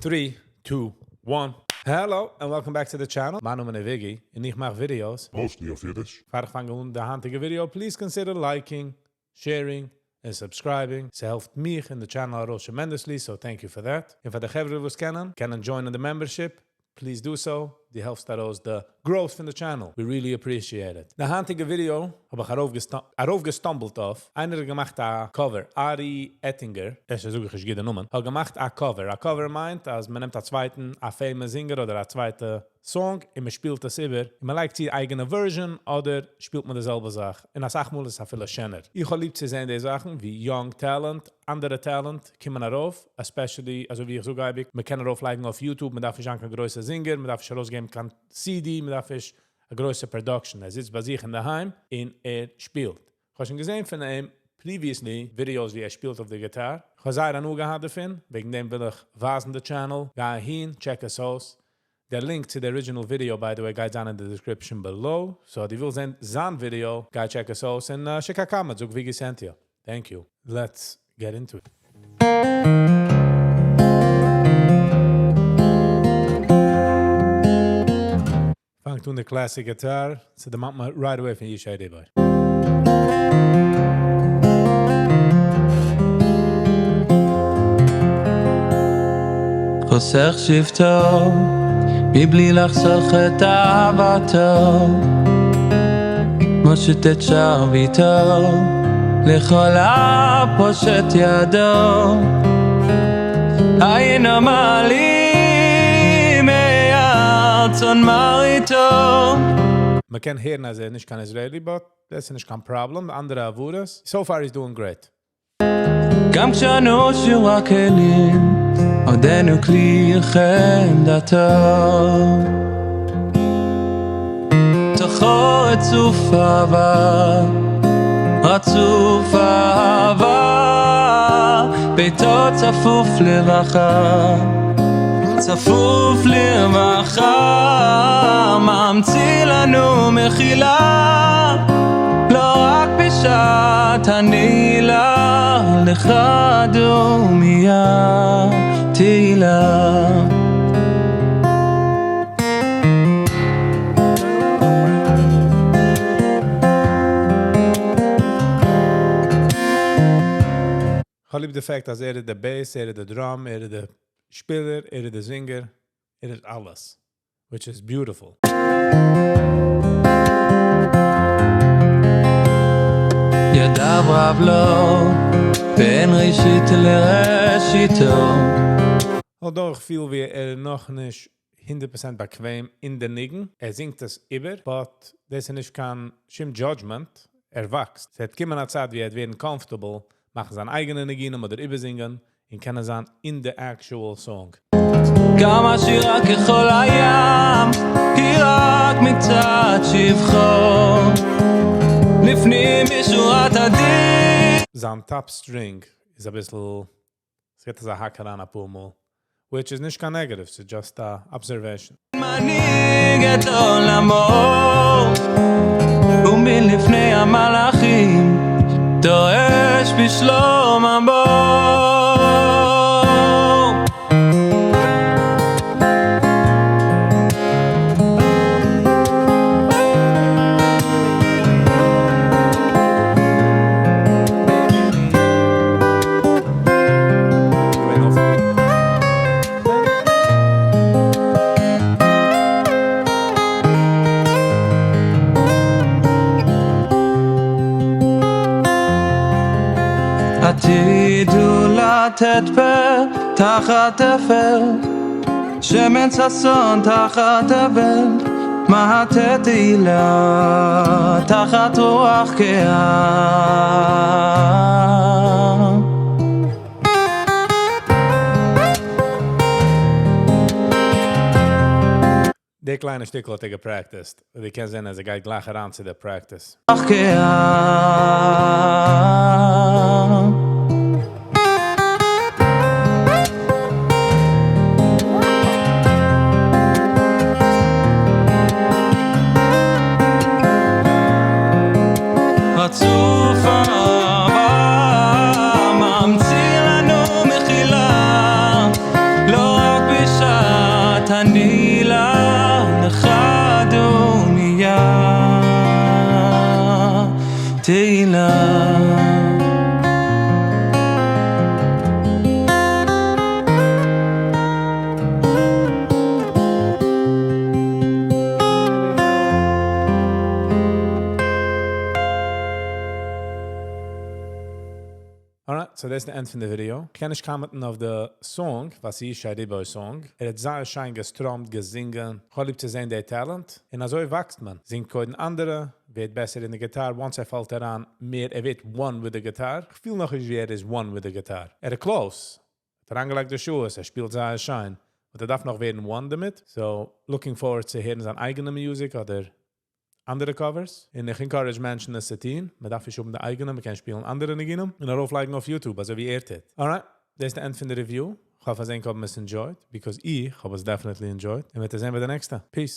Three, two, one. Hello and welcome back to the channel. מיין נאמען איז Viggy און איך מאך videos. Mostly אויף אידיש. פאר איך פאנג אן די היינטיגע video, please consider liking, sharing און subscribing. ס'העלפט מיך און די channel ארויס tremendously, so thank you for that. און פאר די חברה וואס קענען, קענען join ען די membership, please do so. דו העלפסט ארויס די growth פון די channel. We really appreciate it. די היינטיגע video האב איך ארויפגע stumble ט אויף. איינער האט געמאכט א cover, Ari Ettinger, אפשר זאג איך נישט גוט די נאמען, האט געמאכט א cover. א cover מיינט אז מען נעמט א צווייטן, א famous singer אדער א צווייטע song און מען שפילט עס איבער, און מען לייגט צו אייגענע version אדער שפילט מען די זעלבע זאך, און אסאך מאל איז עס אפילו שענער. איך האב ליב צו זען די זאכן ווי young talent, אנדערע talent קומען ארויף, especially אזוי ווי איך זאג אייביג, מען קען ארויפלייגן אויף YouTube, מען דארף נישט זיין קיין גרויסע singer, מען דארף נישט ארויסגעבן קיין CD, מען דארף נישט א גרויסע production. ער זיצט ביי זיך אינדערהיים און ער שפילט. איך האב שוין געזען פון אים previously videos ווי ער שפילט אויף די גיטאר. איך האב זייער הנאה געהאט דערפון, וועגן דעם וויל איך ווייזן די channel. גיי אהין, check עס אויס. דער link צו די original video, by the way, גייט זיין אין די description below. So, דו ווילסט זען זיין video, גיי check עס אויס און שיק א comment, זאג Viggy sent you. Thank you. Let's get into it. פאנגט אן די classic גיטאר, ס'דערמאנט מיר right away פון ישי ריבו. חוסך שבטו מבלי לחסוך את אהבתו מושיט את שרביטו לכל הפושט ידו היינו מעלים מארצון מרעיתו. מ'קען הערן אז ער איז נישט קיין Israeli, but דאס איז נישט קיין פראבלעם, אנדערע הברות, so far he's doing great. גם כשאנו שברי כלים, עודנו כלי חמדתו. תוכו רצוף אהבה, רצוף אהבה, ביתו צפוף לרווחה, צפוף לרווחה, ממציא לנו מחילה, לא רק בשעת הנעילה, לך דומיה תהילה. כ'האב ליב די fact אז ער איז די bass, ער איז די drum, ער איז די שפילער, ער איז די singer, ער איז אלעס, which is beautiful. ידיו רב לו, בין ראשית לראשיתו. Although איך פיל ווי ער איז נאכנישט 100% באקוועם אין די ניגון, ער זינגט עס איבער, but דאס איז נישט קיין שום judgment, ער וואקסט. ס'וועט קומען א צייט ווי ער וועט ווערן comfortable, מאכן זיין אייגענע ניגונים אדער איבערזינגען, און קענען זיין אין די actual song. כמה שירה ככל הים, היא רק מקצת שבחו, לפנים משורת הדין. זיין top string איז אביסל, ס'געט אזא האק אריין אפאר מאל, which איז נישט קיין negative, ס'איז just א observation. מנהיג את עולמו, ומלפני המלאכים, דורש בשלום עמו. עתידו לתת פר תחת אפר, שמן ששון תחת אבל, מהטה תהילה תחת רוח כהה. די קליינע שטיקל האט ער גע practice ט, דו קענסט זען אז ער גייט גלייך אריין צו די practice. רוח כהה. רצוף אהבה, ממציא לנו מחילה, לא רק אני לך דומיה תהילה. Alright, so that's the end פון די video. איך קען נישט comment ן אויף די song, וואס איז ישי ריבו song. ער האט זייער שיין געסטראמט, געזונגען. איך האב ליב צו זען די talent. און אזוי וואקסט מען. זינגט קודם אנדערע, ווערט בעסער אין די guitar. Once ער פאלט אריין, מער, ער ווערט one with the guitar. איך פיל נאך נישט ווי ער איז one with the guitar. ער איז close. ער האט אריינגעלייגט די שעות, ער שפילט זייער שיין. אבער ער דארף נאך ווערן one דערמיט. So, looking forward צו הערן זיין אייגענע music אדער אנדערע covers. און איך encourage מענטשן עס צו טון. מען דארף נישט האבן די אייגענע, מען קען שפילן אנדערע ניגונים און ארויפלייגן אויף YouTube, אזוי ווי ער טוט. Alright, that's the end פון די review. איך האף אז ענק האבן עס enjoyed, because איך האב עס definitely enjoyed. און מיר זעען ביי די נעקסטע. Peace.